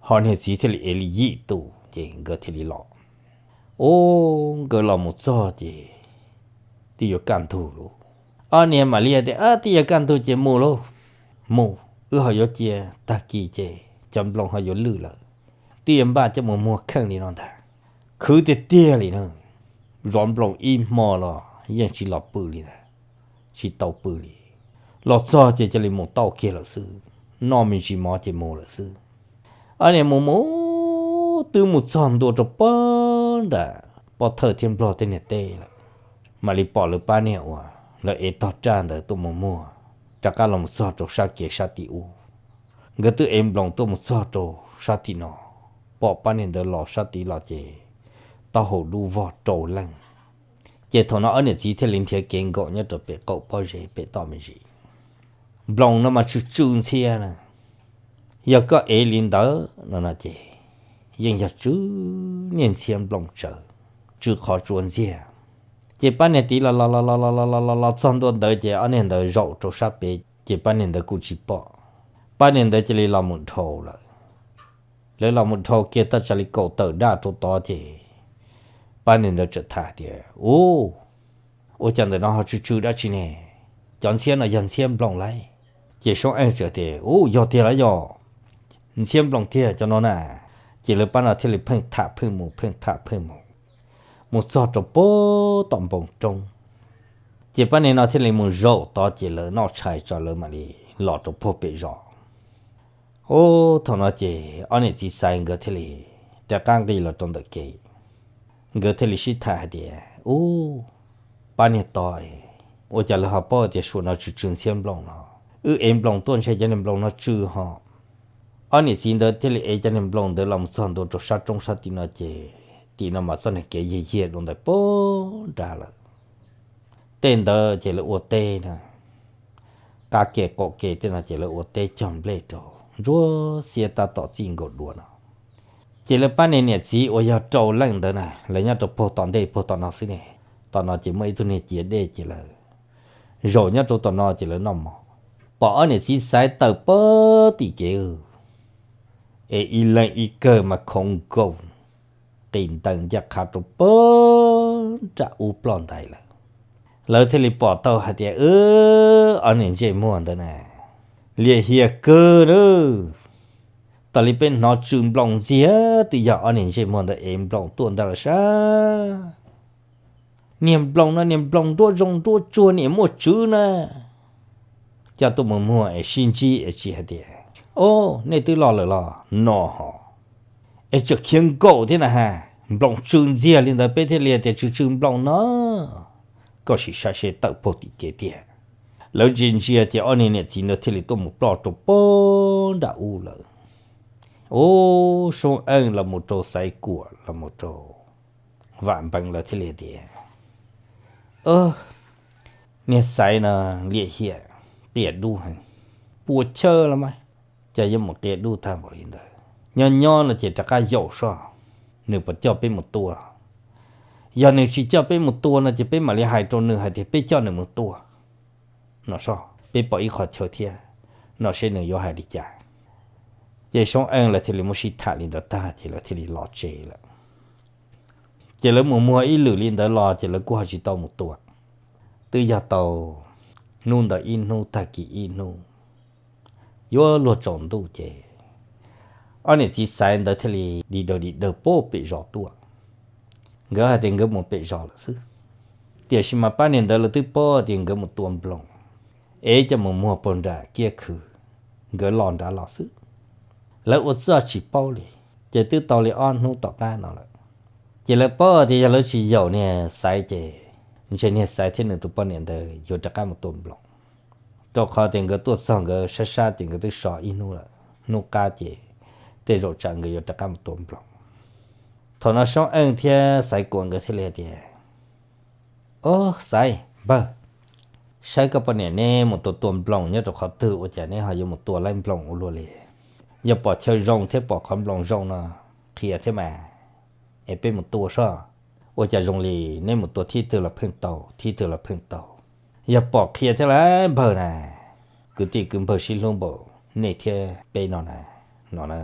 ho niag txiv thiaj li ev li yim tus ces nkawd thiaj li los. Ub, nkawd los mus txog ces twb yuav kaj ntug lauj. Ob niag mam li tias, twb yuav kaj ntug ces mus lauj, mus, wb ho yuav cia, tag kis ces cov nploos ho yuav lwj lawm, twb yuav npaj coj mus muag kheej li no ntag. Khwv tiag tiag li na, zov nploos ib hmo los yeej tsis los pw li ntag, tsis tau pw li. Los txog ces cia li mus tauj kiag lawm xwb, noj me ntsis mov ces mus lawm xwb. Ob niag mus mus twb mus txog ntua rau pob nram pov thawj thiab nplog tej niag teb lawm, mam li pom lawv pab niag uas lawv ev tog raj ntawd tuaj mus muag, rov qab los mus txog rau sab kev sab tim ub. Nkawd twb ev nploos tuaj mus txog rau sab tim no, pom pab niag ntawd los sab tid los ces taub hau dub vog rau leej. Ces thaum no ob niam txiv thiaj li nrhiav kev nkaum nyob rau pem qaum pob zeb pem toj me ntsis. Nploos no mas tsw tsw ntxhiab na, yog koj ev li ntawd no no ces yeej yog tsw niag ntxhiab nploos tsawv, tsw qhov tsua ntxiag. Ces pab niag tid los los los los los los los los txog ntua ntawd ces ob niag ntawd zaum rau sab pem ces pab niag ntawd kuj tsis pom. Pab niag ntawd cia li los mus dhau lawm. Lawv los mus dhau kiag tau tsawg li kaum tawm daj rau tod ces pab niag ntawd txawm tham tias, ub, ua cas ntawm no ho tsw tsw dab tsi ne? Cov ntxhiab no yog ntxhiab nploos lauj. Ces Soob Eej txawm tias, ub, yog tiag lauj, yog ntxhiab nploos tiag cov no na. Ces lawv pab no thiaj li pheej tham pheej mus pheej tham pheej mus, mus txog rau pem tom npoo roob. Ces pab niag no thiaj li mus zaum tod ces lawv noj tshais tso lawv mam li los rau puag pem zos. Ub, thaum no ces ob niam txiv Xaiv nkawd thiaj li rov qab nqis los rau ntawm kev. Nkawd thiaj li sib tham hais tias, ub, pab niag tod, ua cas lawv ho paub tias suam no tsw tsw ntxhiab nploos no? Wb ev nploos tuaj ntshe cov niag nploos no tsw ho. Ob niam txiv ntawd thiaj li ev cov niag nploos ntawd los mus txog ntua rau sab roob sab tim no ces tim no mas txoj niag kev yiag yiag dua ntawd pem nrad lawm. Tej ntawd ces lawv ua teb na, qab ke qaum ke tej no ces lawv ua teb cog nplej rau ntsuab xiab tab tom txij nkaus dua no. Ces lawv pab niag niam txiv uas yog rau leej ntawd na, lawv nyob rau puag tom ntej puag tom no xwb ne. Tom no ces muaj ib tug niag ciav dej ces lawv zaum nyob rau tom no ces lawv noj mov. Pom ob niam txiv Xaiv tawm pem tim kev, es ib leeg ib kawg mas khoov nkaus, qis ntees ncaj qha rau pem nram ub ploj ntais lawm. Lawv thiaj li pom tau hais tias, ob niag ntsej muag ntawd na, liam hiam kawg na. Tas li peb hnov tsw nploos ntxiag twb yog ob niag ntsej muag ntawd ev nploos tuaj ntag los sab. Niag nploos no niag nploos nruab zoo nruab tsuag niam muaj tswv na. Coj tuaj mus muag es sib ntsib es tsis hais tias, o, nej twb los lawm los no ho. Es tseem khiav nkaum thiab na has, nploos tsw ntxiag li ntawd peb thiaj li tias tsw tsw nploos no. Koj sim saib seb tawm puag tim kev tiag. Lawv ntsia ntsia ces ob niag niam txiv ntawd thiaj li tuaj mus ploj rau pem nram ub lawm. Ub, Soob Eej los mus rau Xaiv Kuam los mus rau Vam Npeev lawv thiaj li tias, niag Xaiv no liam hiam, qias dub heev, puas chawj los mas, cas yuav mus qias dub tag npaum li ntawd. Nyob nyob no ces rov qab yaum soj, nws puas coj peb mus tua. Yog nws tsis coj peb mus tua no ces peb mam li hais rau nws hais tias peb coj nws mus tua no soj, peb pom ib qho chaw thiab no seb nws yuav hais li cas. Ces Soob Eej lawv thiaj li muab sib tham li ntawd tag ces lawv thiaj li los tsev lawm. Ces lawv mus muag ib lwm li ntawd los ces lawv kuj ho tsis tau mus tua. Twb yog tau hnub ntawd ib hnub tag kis ib hnub, yuav luag tsaus ntuj ces Ob niam txiv Xaiv ntawd thiaj li di daws di daws pem zos tuaj. Nkawd hais tias nkawd mus pem zos lawm xwb, tiam sis mas pab niag ntawd lawv twb paub tias nkawd mus tua nploos, es coj mus muag puag nram kiab khw, nkawd los nrad los xwb. Lawv ua txuj tsis paub li, ces twb tau li ob hnub tom qab no lawm. Ces lawv paub tias yog lawv tsis yaum niag Xaiv ces ntshe niag Xaiv thiab nws tus poj niam ntawd yuav rov qab mus tua nploos, rau qhov tias nkawd tuaj txog nkawd sab sab ces nkawd twb so ib hnub lawm, hnub qab ces tej zaum tsam nkawd yuav rov qab mus tua nploos. Thaum no Soob Eej thiab Xaiv Kuam nkawd thiaj li hais tias, Ob, Xaiv, npawg, saib koj poj niam neb mus tua tua nploos nyob rau qhov twg ua cas neb ho yuav mus tua laib nploos ua luaj li? Yog pom chaw zoo thiab pom qhov nploos zoo no qhia thiab mas, es peb mus tua soj. Ua cas zoo li neb mus tua thib twg los pheej tau, thib twg los pheej tau. Yog pom qhia thiab lauj npawg na, kwv tij kwv npawg sib hlub npaum nej thiab peb no na, no na.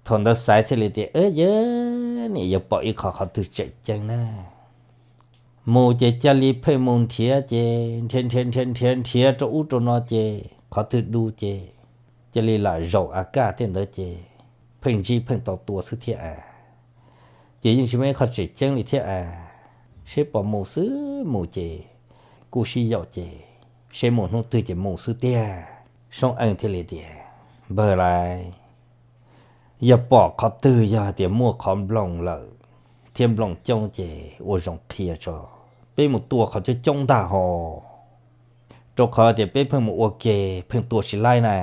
Thaum ntawd Xaiv thiaj li tias, Yog, nim yuav pom ib qho qhov twg tseem ceeb na. Mus ces cia li pheej mus nrhiav ces nrhiav nrhiav nrhiav nrhiav nrhiav rau ub rau no ces qhov twg du ces cia li lam zaum a kaj tej ntawd ces pheej ntsib pheej tau tua xwb thiab a. Ces yeej tsis muaj ib qho tseem ceeb li thiab a. Seb puas mus xwb, mus ces kuj sib yaum ces seb mus hnub twg ces mus xwb tiag. Soob Eej thiaj li tias, Npawg lauj, yog pom qhov twg yog hais tias muaj qhov nploos lawm thiab nploos coob ces ua zoo qhia tso, peb mus tua qhov coob coob ntag hos. Rau qhov tias peb pheej mus ua ke pheej tua tsis laib na.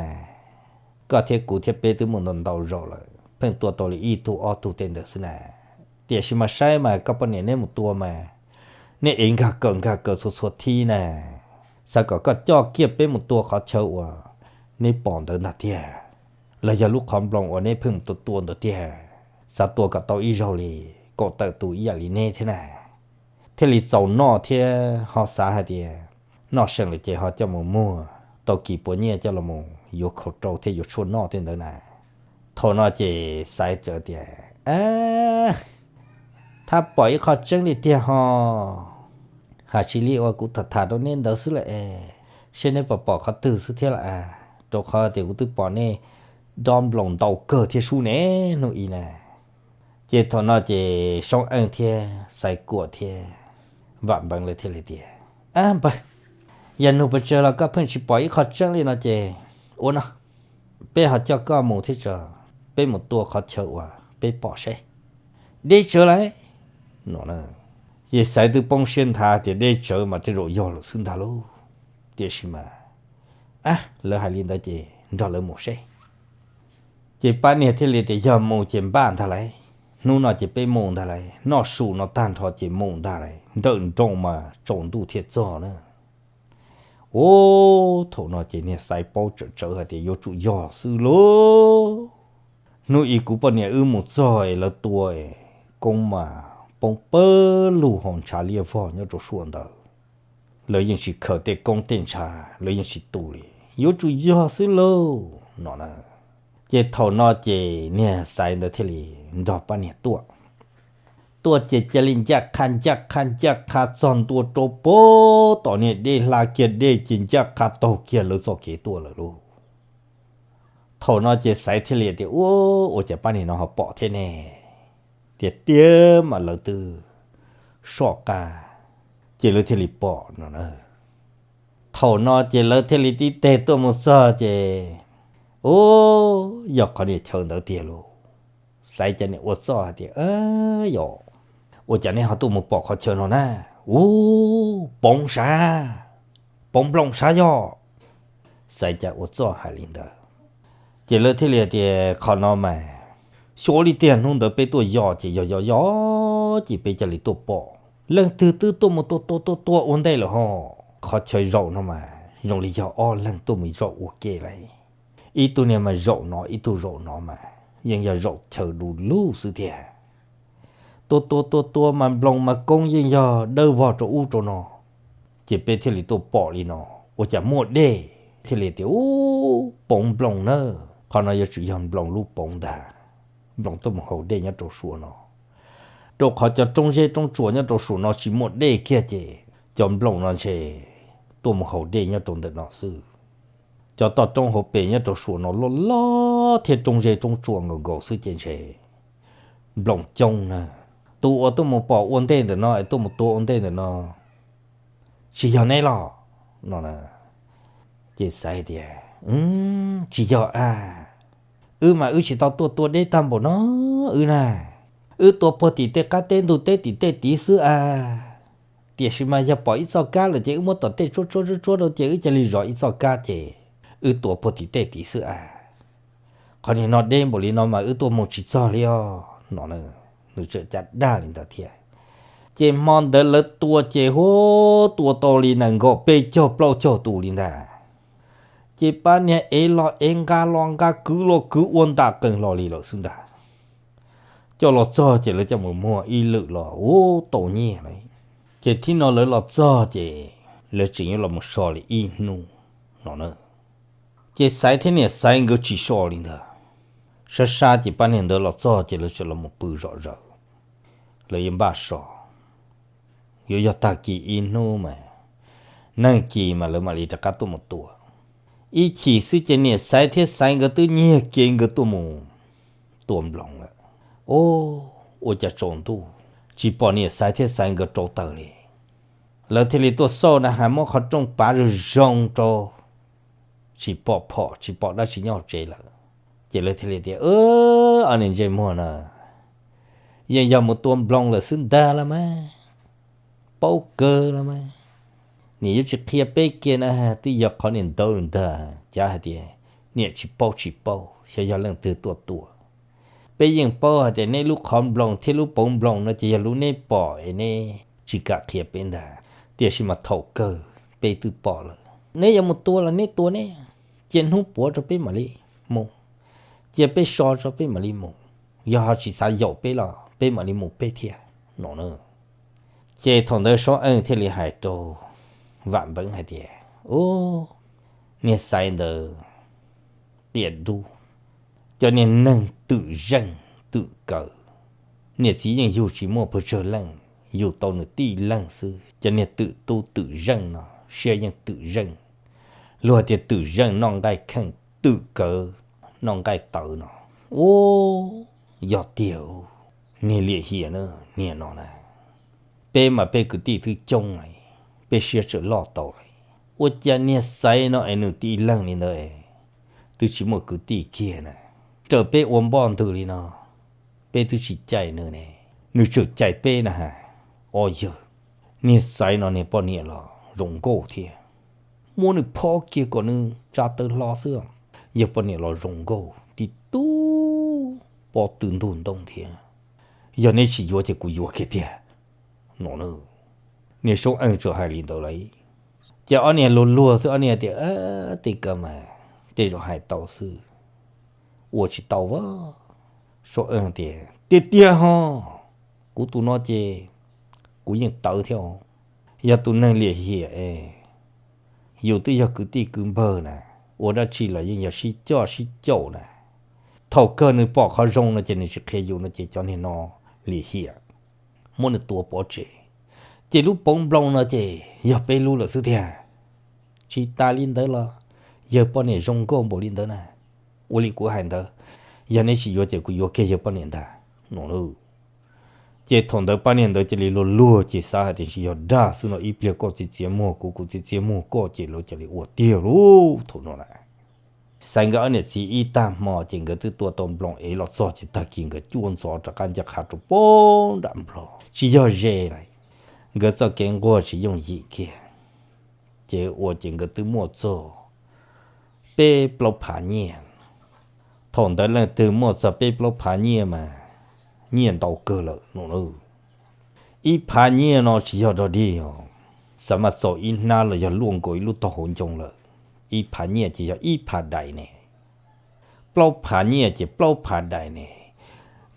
Koj thiab kuv thiab peb twb mus ntau ntau zaus lawm, pheej tua tau li ib tug ob tug tej ntawd xwb na. Tiam sis mas saib mas koj poj niam neb mus tua mas neb ev nkag kawm nkag kawm txhua txhua thib na. Xav kom koj coj kiag peb mus tua qhov chaw uas neb pom ntawd ntag tiag, los yog lub qhov nploos uas neb pheej mus tua tua ntawd tiag. Xav tua kom tau ib zaug li kaum tawm tus ib yam li neb thiab na. Thiaj li txaus noj thiab ho xav hais tias noj seem lawm ces ho coj mus muag tau kis puas nyiaj coj los mus yuav khaus rau thiab yuav tshuaj noj tej ntawd na. Thaum no ces Xaiv txawm tias, Ab, thab pom ib qho tseeb li tiag ho. Hais tsis li uas kuv tham tham rau neb ntawd xwb lawm es, seb neb puas pom qhov twg xwb thiab lawm a. Rau qhov tias kuv twb pom nej dob nploos ntau kawg thiab sub ne, hnub ib na. Ces thaum no ces Soob Eej thiab Xaiv Kuam thiab Vam Npeev lawv thiaj li tias, Ab npawg, yog nug pes tsawg los koj pheej tsis pom ib qho tseeb li no ces ua no, peb ho coj koj mus thiab tso, peb mus tua qhov chaw uas peb pom seb. Deb tsawv lauj. No, ces Xaiv twb poob siab nthav tias deb tsawv mas tej zaum yog lawm xwb ntag lauj. Tiam sis mas, ab, lawv hais li ntawd ces nrog lawv mus seb. Ces pab niag thiaj li tias yog mus ces npaj ntag lauj, hnub no ces peb mus ntag lauj, noj su no tag nrho ces mus ntag lauj, nrawm nroos mas tsaus ntuj thiaj txog na. Ub, thaum no ces niag Xaiv paub tsawm tsawv hais tias yuav tsum yog xwb lauj. Hnub ib kuv poj niam wb mus txog es lawv tua es koob mas poob pawg lug hauv ntshav liaj vog nyob rau suam ntawd. Lawv yeej tsis khaws tej koob tej ntshav, lawv yeej tsis tu li, yuav tsum yog xwb lauj no na. Ces thaum no ces niag Xaiv ntawd thiaj li nrog pab niag tuaj. Tuaj ces cia li ncaj qha ncaj qha ncaj qha txog ntua rau pem tom niag dej, hla kiag dej ces ncaj qha taug kiag lawv txoj kev tuaj lawm lauj. Thaum no ces Xaiv thiaj li tias, Ua, ua cas pab niag no ho pom thiab ne? Tiag tiag mas lawv twb soj qab, ces lawv thiaj li pom no na. Thaum no ces lawv thiaj li tib teg tuaj mus txog ces, ub, yog qhov niag chaw ntawd tiag lauj. Xaiv cas niam ua txuj hais tias, Yog, ua cas neb ho tuaj mus pom qhov chaw no na? Ub, poov sav, poov nploos sav yog. Xaiv cas ua txuj hais li ntawd. Ces lawv thiaj li tias, Qhov no mas xyov li tiag, hnub ntawd peb tuaj yos ces yog yos yos ces peb cia li tuaj pom leej twg twb tuaj mus tua tua tua tua ua ntej lawm ho. Qhov chaw zaum no mas zoo li yog ob leeg tuaj mus zaum ua ke lauj. Ib tug niag mas zaum no, ib tug zaum no mas yeej yog zaum chaw du lug xwb tiag. Tua tua tua tua mas nploos mas koob yeej yog dawb vog rau ub rau no. Ces peb thiaj li tuaj pom li no, ua cas muaj dej, thiaj li tias, Ub, poov nploos na. Qhov no yuav tsum yog nploos lub poov ntag. Nploos tuaj mus haus dej nyob rau suam no, rau qhov cov roob zeb roob tsuas nyob rau suam no tsis muaj dej kiag ces cov nploos no ntshe tuaj mus haus dej nyob rau ntawm no xwb. Cov toj roob hauv pes nyob rau suam no loj loj thiab roob zeb roob tsuas nkaus nkaus xwb ces ntshe nploos coob na. Tus uas tuaj mus pom ua ntej ntawm no es tuaj mus tua ua ntej ntawm no tsis yog neb los? No na. Ces Xaiv tias, Tsis yog a, wb mas wb tsis tau tuaj tua deb tag npaum no wb na. Wb tua puag tim tej qab teb ntug teb tim tej tid xwb a. Tiam sis mas yog pom ib txoj kab lawm ces wb muab tom tej tsuab tsuab tsuab tsuab rau ces wb cia li zov ib txoj kab ces wb tua puag tim tej tid xwb a. Qhov niag no deb npaum li no mas wb tuaj mus tsis txog li os no. Nws tseem cas dag li ntawd thiab. Ces hmo ntawd lawv tua ces hu, tua tau li nees nkaum peb caug plaub caug tus li ntag. Ces pab niag ev los ev, nqa los nqa, kwv los kwv ua nta qees hlo li lawm xwb ntag. Coj los txog ces lawv coj mus muag ib lwm los ua tau nyiaj lawm. Ces thib no lawv los txog ces lawv tseem yuav los mus so li ib hnub no na. Ces Xaiv thiab niam Xaiv nkawd tsis so li ntag. Sab sab ces pab niag ntawd los txog ces lawv tseem los mus pw zom zaws, lawv yuav npaj so. Yuav yog tag kis ib hnub mas neeg kis mas lawv mam li rov qab tuaj mus tua. Ib chim xwb ces niam Xaiv thiab Xaiv nkawd twb nyiag kev nkawd tuaj mus tua nploos lawm. Ub, ua cas tsaus ntuj tsis pom niam Xaiv thiab Xaiv nkawd rauv taws li. Lawv thiaj li tuaj xauj na has muab qhov rooj pav zoo zoo rau, tsis pom phom tsis pom dab tsi nyob hauv tsev lawm. Ces lawv thiaj li tias, Ob niag ntsej muag no, yeej yog mus tua nploos lawm xwb ntag los mas, paub kawg los mas. Niam yuav tsis qhia peb kiag na, twb yog qhov niag ntawd ntag. Cav hais tias niam tsis paub tsis paub, xyov yog leej twg tuaj tua. Peb yeej paub hais tias neb lub qhov nploos thiab lub poov nploos no ces yog lub neb pom es neb tsis kam qhia peb ntag. Tiam sis mas thaum kawg peb twb pom lawm. Neb yuav mus tua los neb tua neb, cia hnub puav rau peb mam li mus, cia peb so rau peb mam li mus. Yog ho tsis xav yaum peb los peb mam li mus peb thiab no na. Ces thaum ntawd Saub Eej thiaj li hais rau Vam Npeeb hais tias, Ub, niag Xaiv ntawd tiam dub, cov niag neeg twm zeej twm kawv, niam txiv yeej yug tsis muaj pawg tsawg leej, yug tau nws tib leeg xwb. Cov niag twm tub twm zeej no siab yeej twm zeej, luag tias twm zeej noj nqaij kheej, twm kawv noj nqaij tawv no. Ub, yog tiag, niag liam hiam na, niag no na. Peb mas peb kwv tij twb coob lawm, peb siab tseem loj tau lawm. Ua cas niag Xaiv no es nws tib leeg li ntawd es twb tsis muaj kwv tij kiag na, raws peb ua npoj ntwg li no, peb twb tsis cais nws ne, nws tseem cais peb na has. Ob yawg, niag Xaiv no niag poj niam los zoo nkauj thiab, muab nws phob kiag kom nws tsa taw hlo xwb, yawg poj niam los zoo nkauj tib tug pob tw ntug ntoo thiab. Yog neb tsis yuav ces kuv yuav kiag tiag no. Niag Saub Eej tsuas hais li ntawd lawm, ces ob niag luag luag xwb, ob niag tias, Tej kaw mas tej zaum hais tau xwb, ua tsis tau a. Saub Eej tias, Tiag tiag ho, kuv tus no ces kuv yeej tawv thiab os. Yog tus neeg liam hiam es, yus twb yog kwv tij kwv npawg na, ua dab tsi los yeej yog sib coj sib caum na. Thaum kawg nws pom qhov zoo no ces nws tsis qhia yus no ces cov niag no liam hiam, muab nws tua pov tseg. Ces lub poov nploos no ces yog peb lub lawm xwb tiag. Tsis tas li ntawd los yawg poj niam zoo nkauj npaum li ntawd na. Ua li kuv hais ntawd, yog neb tsis yuav ces kuv yuav kiag yawg poj niam ntag no. Ces thaum ntawd pab niag ntawd cia li luag luag ces xav hais tias tsis yog dag xwb no, ib pliag koj txiav txiav muag kuv, kuv txiav txiav muag koj ces lawv cia li ua tiag lauj. Thaum no lawm, Xaiv nkawd ob niam txiv ib tag hmo ces nkawd twb tua tau nploos ev los txog ces tag kis nkawd cuaj ntxov rov qab ncaj qha rau pem nram nplog tsis yog ze lawm. Nkawd txoj kev nquag tsis yooj yim kiag, ces ua ces nkawd twb muaj txog peb plaub phav nyiaj. Thaum ntawd leej twg muaj txog peb plaub phav nyiaj mas nyiaj ntau kawg lawm no. Ib phav nyiaj no tsis yog dog dig os, xav mas txaus ib hnab los yog luaj nkaus ib lub tog hauv ncoo lawm. Ib phav nyiaj ces yog ib phav dais ne, plaub phav nyiaj ces plaub phav dais ne.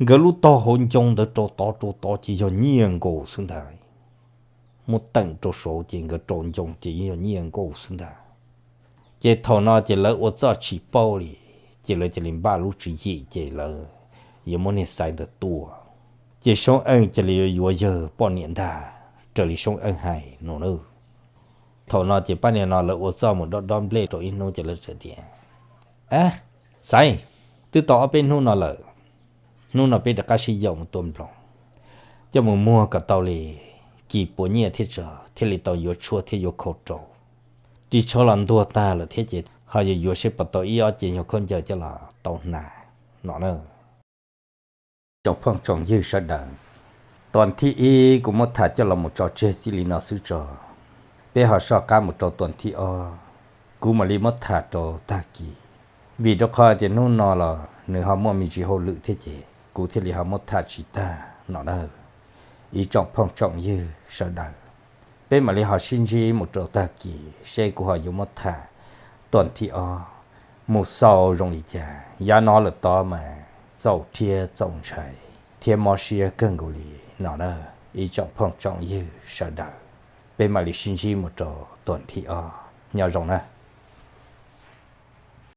Nkawd lub tog hauv ncoo ntawd rau tod rau tod ces yog nyiaj nkaus xwb ntag. Muab teem rau saud ces nkawd rau ncoo ces yeej yog nyiaj nkaus xwb ntag. Ces thaum no ces lawv ua txuj tsis paub li, ces lawv cia li npaj lub tswv yim ces lawv yuav muab niag Xaiv ntawd tua. Ces Soob Eej cia li yuav yuav yawg poj niam ntag, raws li Soob Eej hais no na. Thaum no ces pab niag no lawv ua txuj mus dob dob nplej rau ib hnub ces lawv txawm tias, A, Xaiv, Twb tau ob peb hnub no lawm, hnub no peb rov qab sib yaum mus tua nploos, coj mus muag kom tau li kis puas nyiaj thiab tso thiaj li tau yuav tshuaj thiab yuav khau rau. Ris tsho los ntuag tag lawm thiab ces ho yuav yuav seb puas tau ib ob ce nyuag khaub ncaws coj los tau hnav no na. Tsoom phooj tsoom ywg sawv daws, tuam thib ib kuv muab tham coj los mus tso tseg txij li no xwb tso, peb ho soj qab mus rau tuam thib ob, kuv mam li muab tham rau tag kis. Vim rau qhov tias hnub no los nws ho muaj me ntsis hauj lwm thiab ces kuv thiaj li ho muab tham tsis tag no na. Ib tsoom phooj tsoom ywg sawv daws, peb mam li ho sib ntsib mus rau tag kis seb kuv ho yuav muab tham tuam thib ob mus xaus zoo li cas. Yav no lawm tod mas txaus rhiab txaus ntshai thiab mob siab kawg nkaus li no na. Ib tsoom phooj tsoom ywg sawv daws, peb mam li sib ntsib mus rau tuam thib ob, nyob zoo na.